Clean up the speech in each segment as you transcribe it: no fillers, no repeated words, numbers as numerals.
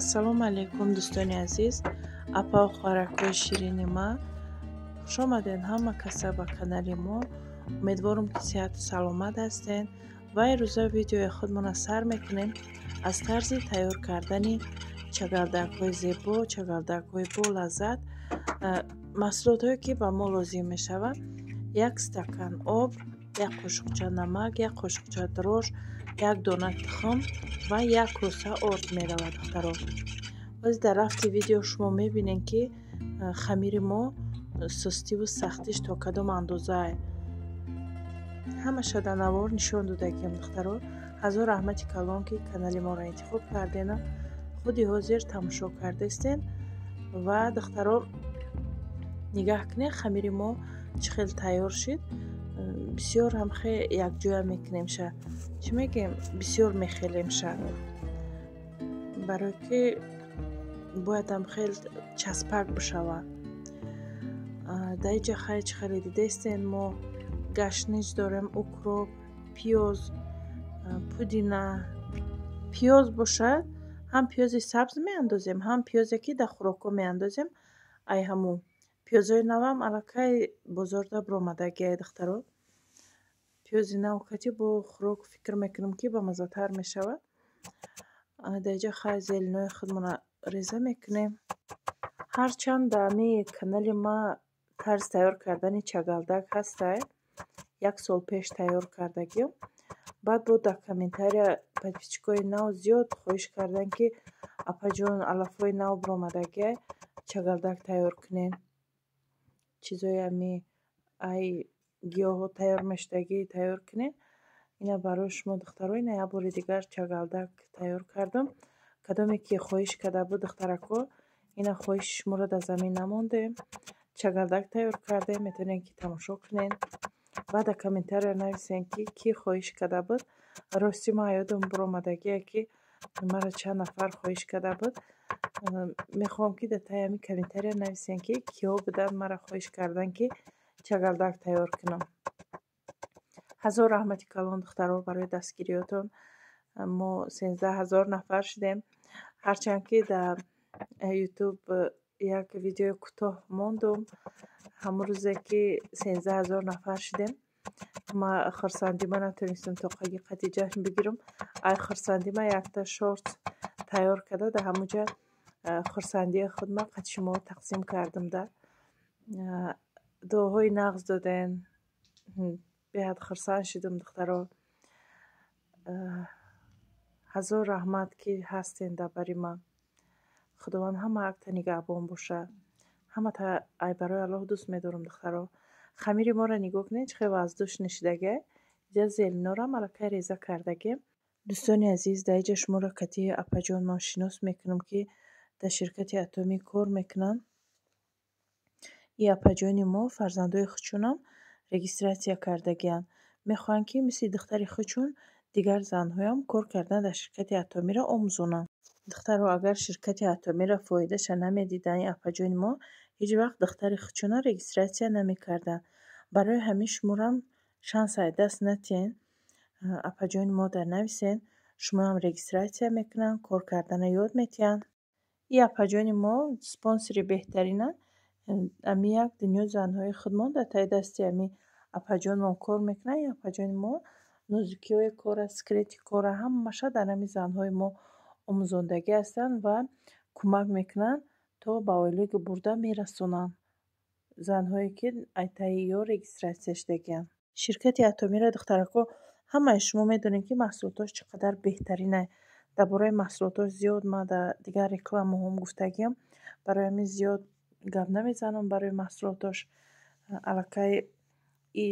Ассалому алайкум, дӯстони азиз, апау хоҳаракҳои ширини ман. Хуш омадед ҳама каса ба канали мо. Умедворам, ки сиҳату саломат ҳастед. Ва ирӯза видеои худмона сар мекунем аз тарзи тайёр кардани чагалдакҳои зебо, чагалдакҳои болаззат. Маҳсулотҳое, ки ба мо лозим мешавад: як стакан об, як қошуқча намак, як қошуқча дрожж, як дона тухм ва як коса орд меравад. Духтаро, боз дар рафти видео шумо мебинед, ки хамири мо сустиву сахтиш то кадом андозае. Ҳамаша дар навор нишон додагиам. Духтаро, ҳазор раҳмати калон, ки канали моро интихоб кардена, худи ҳозир тамошо кардастен. Ва, духтаро, нигаҳ кунед, хамири мо чӣ хел тайёр шид. Бисёр ҳам хе якҷоя мекунемша, чӣ мегӯем, бисёр мехелемша, барое ки бояд ҳам хел часпак бишавад. Дар инҷа, хай, чӣ хеле дидестен, мо гашнич дорем, укроп, пиёз, пудина. Пиёз бошад, ҳам пиёзи сабз меандозем, ҳам пиёзе, ки дар хӯрокҳо меандозем. Ай ҳамун пиёзҳои навам аллакай бозорда биромадагиай. Духтаро, пиёзи нав кати бо хӯрок, фикр мекунам, ки бамаззатар мешавад. Дар инҷа, хай, зелинои худмона реза мекунем. Ҳарчанд дар ҳамин канали ма тарзи тайёр кардани чагалдак ҳастай, як сол пеш тайёр кардагиам. Баъд бо дар комментария подписчикои нав зиёд хоҳиш карданд, ки апаҷон, алафҳои нав биромадагиай, чагалдак тайёр кунед, чизои ҳами ай гиёҳҳо тайёр мешудагӣ тайёр кунед. Ина барои шумо, духтаро, ина як бори дигар чагалдак тайёр кардам. Кадоме ки хоҳиш карда буд, духтарако, ина хоҳиши шуморо дар замин намондем, чагалдак тайёр кардем. Метавонед, ки тамошо кунед ва дар комментария нависен, ки кӣ хоҳиш карда буд. Рости, ман ёдам биромадагие, ки маро чанд нафар хоҳиш карда буд. Мехоҳам, ки дар таи ҳамин комментария нависен, ки киҳо буданд, маро хоҳиш карданд, ки чагалдак тайёр кунам. Ҳазор раҳмати калон, духтаро, барои дастгириётон. Мо 13 000 нафар шудем. Ҳарчанд ки дар Ютуб як видеои кӯтоҳ мондум, ҳамон рӯзе ки 13 000 нафар шудем, ма хурсандима натонистам то ҳақиқати ҷашн бигирам. Ай хурсандима якта шорт тайёр карда, дар ҳамонҷа хурсандии худма қати шумо тақсим кардам. Да дуоҳои нағз доден, беҳад хурсанд шудам. Духтаро, ҳазор раҳмат, ки ҳастен дар бари ман. Худованд ҳама акта нигаҳбон бошад. Ҳамата ай барои Аллоҳ дӯст медорам. Духтаро, хамири моро нигоҳ кунед, чӣ хел ваздуш нишидагиай. Иҷа зелинорам аллакай реза кардагием. Дӯстони азиз, дар инҷа шуморо кати апаҷонмон шинос мекунам, ки дар ширкати Атомӣ кор мекунанд. И апаҷони мо фарзандои худшонам регистрация кардагианд. Мехоҳанд, ки мисли духтари худшон дигар занҳоям кор кардан дар ширкати Атомиро омӯзонанд. Духтаро, агар ширкати Атомиро фоидаша намедиданд, ин апаҷони мо ҳеҷ вақт духтари худшона регистрация намекарданд. Барои ҳамин шуморам шанс аз даст натиҳен. Апаҷони мо дар нависен, шумоам регистрация мекунанд, кор кардана ёд метиҳанд. И апаҷони мо спонсори беҳтаринанд. Ами як дунё занҳои худмон дар таи дасти ами апаҷонмон кор мекунанд. Ин апаҷони мо нозукиҳои кора, секрети кора ҳамаша дар ҳамин занҳои мо омӯзондагӣ ҳастанд ва кӯмак мекунанд, то ба ойлик бурда мерасонанд занҳое, ки ай таи ё регистрация шудагианд. Ширкати Атомиро, духтарако, ҳамаи шумо медонед, ки маҳсулотош чӣ қадар беҳтаринай. Дар бораи маҳсулотош зиёд ман дар дигар рекламаҳом гуфтагиам, барои ҳамин зиёд гап намезанам барои маҳсулотош. Аллакай и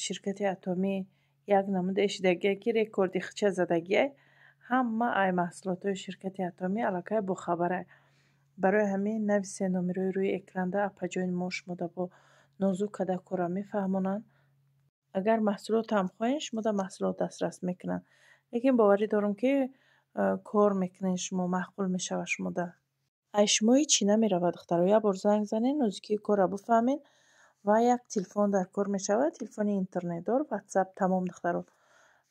ширкати Атомӣ як намуде шудагие, ки рекорди худша задагиай. Ҳама ай маҳсулотҳои ширкати Атомӣ аллакай бохабарай. Барои ҳамин нависен номерои рӯи экранда, апаҷони мо шумода бо нозук карда корро мефаҳмонанд. Агар маҳсулотам хоҳед, шумода маҳсулот дастрас мекунанд, лекин боварӣ дорам, ки кор мекунед шумо, маъқул мешавад шумода. Ай шумо ҳечи намеравад, духтаро, як бор занг занед, нозукии корро бифаҳмед ва як телефон дар кор мешавад, телефони интернетдор, Ватсап, тамом. Духтаро,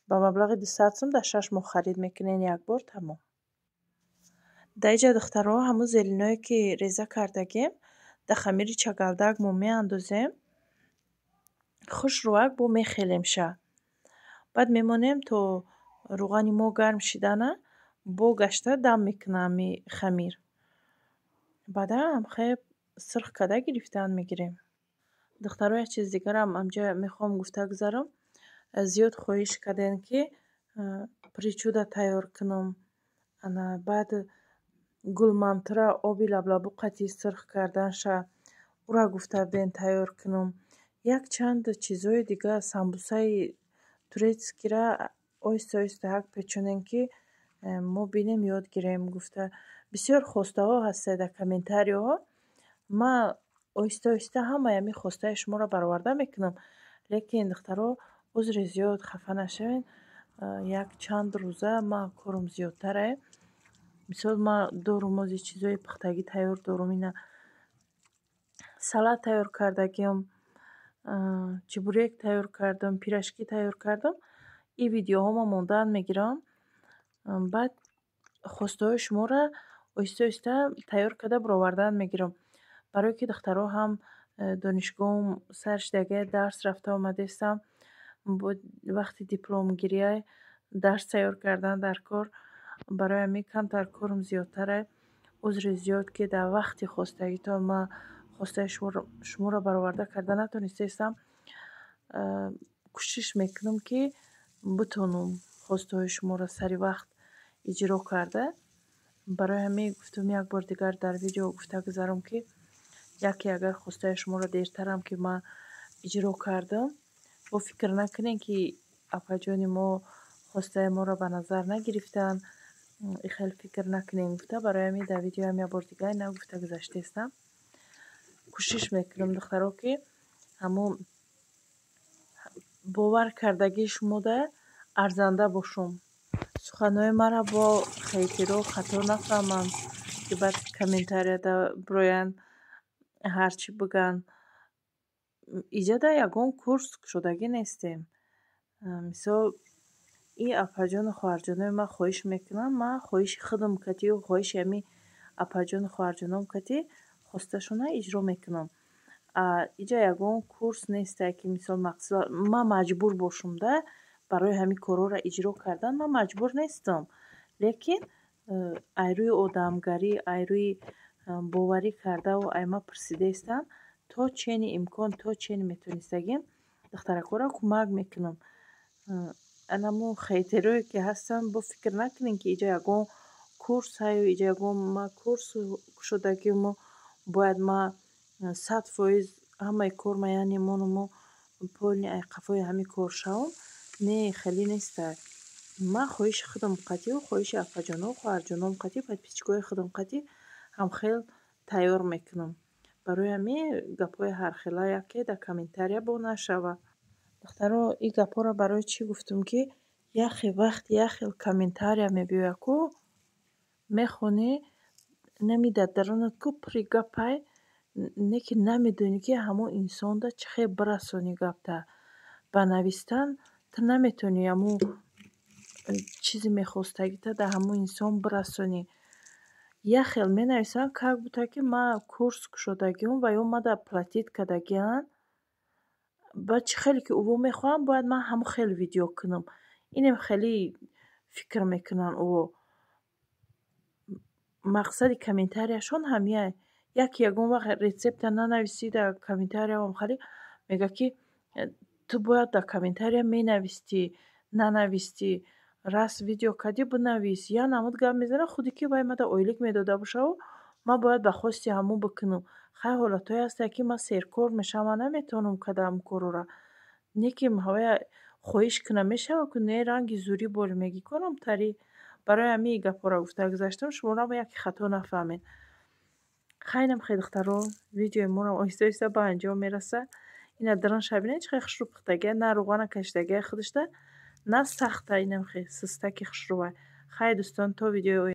ба маблағи 200 сум дар 6 моҳ харид мекунед, як бор, тамом. Дар инҷа, духтаро, ҳамун зелиное, ки реза кардагем, дар хамири чагалдак мо меандозем, хушрӯяк бо мехелемша. Баъд мемонем, то рӯғани мо гарм шидана, бо гашта дам мекуна ҳами хамир. Баъдан хеб сирх карда гирифтан мегирем. Духтаро, як чизи дигарам амҷа мехоҳам гуфта гузарам. Зиёд хоҳиш кардем, ки причуда тайёр кунам. Ана баъд гулмантра оби лаблабу қатӣ сирх карданша, ура гуфта будем тайёр кунам. Якчанд чизҳои дига, самбусаи турецкийра оҳиста оҳиста ҳак печонем, ки мо бинем, ёд гирем, гуфта. Бисёр хостаҳо ҳастанд дар комментарияҳо. Ман оҳиста оҳиста ҳамаи ҳамин хостаи шуморо бароварда мекунам, лекин, духтаро, узри зиёд, хафа нашавед, як чанд рӯза ман корам зиёдтаре. Мисол, ман дорум ози чизҳои пухтагӣ тайёр дорум, ина салат тайёр кардагиам, чебурек тайёр кардам, пирожки тайёр кардам. Ин видеоҳома мондан мегирам. Баъд хостаҳои шуморо оҳиста оҳиста тайёр карда баровардан мегирам. Барое ки, духтаро, ҳам донишгоҳам сар шудагия, дарс рафта омадаистам, вақти дипломгирия, дарс тайёр кардан дар кор. Барои ҳамин камтар корам зиёдтаре. Узри зиёд, ки дар вақти хостагитон ман хостаи шуморо бароварда карда натонистаистам. Кӯшиш мекунам, ки битонам хостаҳои шуморо сари вақт иҷро карда. Барои ҳамин гуфтам, як бори дигар дар видео гуфта гузарам, ки яке агар хостаи шуморо дертарам ки ман иҷро кардам, бо фикр накунед, ки апаҷони мо хостаи моро ба назар нагирифтанд. Хеле фикр накунем гуфта, барои ҳамин дар видеоам як бори дигар ина гуфта гузаштаистам. Кӯшиш мекунам, духтаро, ки ҳамун бовар кардагии шумода арзанда бошум. Суханҳои маро бо хейтеро хато нафаҳманд, ки баъд комментарияда бироянд, ҳарчи бигӯянд. Иҷода ягон курс кушодагӣ нестем. Мисол, ин апаҷону хоҳарҷонои ман хоҳиш мекунанд, ман хоҳиши худам катию хоҳиши ҳамин апаҷону хоҳарҷоном кати хосташона иҷро мекунам. Иҷа ягон курс нестае, ки мисол ман маҷбур бошум да барои ҳамин корҳоро иҷро кардан, ман маҷбур нестам. Лекин ай рӯи одамгарӣ, ай рӯи боварӣ кардаву ай ман пурсидаистанд, то чени имкон, то чени метонистагим, духтаракҳоро кӯмак мекунам. Анамо хейтерое, ки ҳастанд, бо фикр накунед, ки иҷа ягон курс ҳаю иҷа ягон ман курс кушодагиму бояд ман 100% ҳамаи корма, яъне монуму полный ай қафои ҳамин кор шавам. Не, хеле нестае. Ман хоҳиши худам қатию хоҳиши апаҷону хоҳарҷоном қатӣ, подписчикои худам қатӣ ҳамхел тайёр мекунам. Барои ҳамин гапҳои ҳархела яке дар комментария бо нашавад. Духтаро, ин гапҳоро барои чӣ гуфтам, ки яхе вақт як хел комментария мебиёяд ку, мехонӣ, нами дар дарунат ку пури гапай, не ки намедонӣ, ки ҳамон инсонда чӣ хел бирасонӣ гапта. Ба навистан ту наметавонӣ ҳамун чизе мехостагита дар ҳамон инсон бирасонӣ. Як хел менависанд, как будто ки ман курс кушодагиам ва ё мада платить кардагианд. Баъд чӣ хеле ки ӯво мехоҳанд, бояд ман ҳамон хел видео кунам. Инем хеле фикр мекунанд ӯво. Мақсади комментарияшон ҳамияй. Яке ягон вақт рецепта нанависӣ дар комментарияам, хеле мегӯяд, ки ту бояд дар комментария менавистӣ, нанавистӣ, раст видео кардӣ, бинавис. Як намуд гап мезанад, худе ки вай мада ойлик медода бошаву ман бояд ба хости ҳамон бикунам. Хай, ҳолатҳое ҳастанд, ки ман серкор мешавам, ман наметавонам карда ҳамон корҳоро. Не ки ҳавая хоҳиш кунам мешавад ку, не, ранги зӯрӣ боре мегӣ конам тарӣ. Барои ҳамин ин гапҳоро гуфта гузаштам, шуморо яке хато нафаҳмед. Хайнам хе, духтаро, видеои моро оҳиста оҳиста ба анҷом мерасад. Ина дарунша бинед, чӣ хел хушрӯ пухтагия, на рӯғана кашидагия худашда, на сахта, инам хе сустаки хушрӯвай. Хай, дӯстон, то видеои.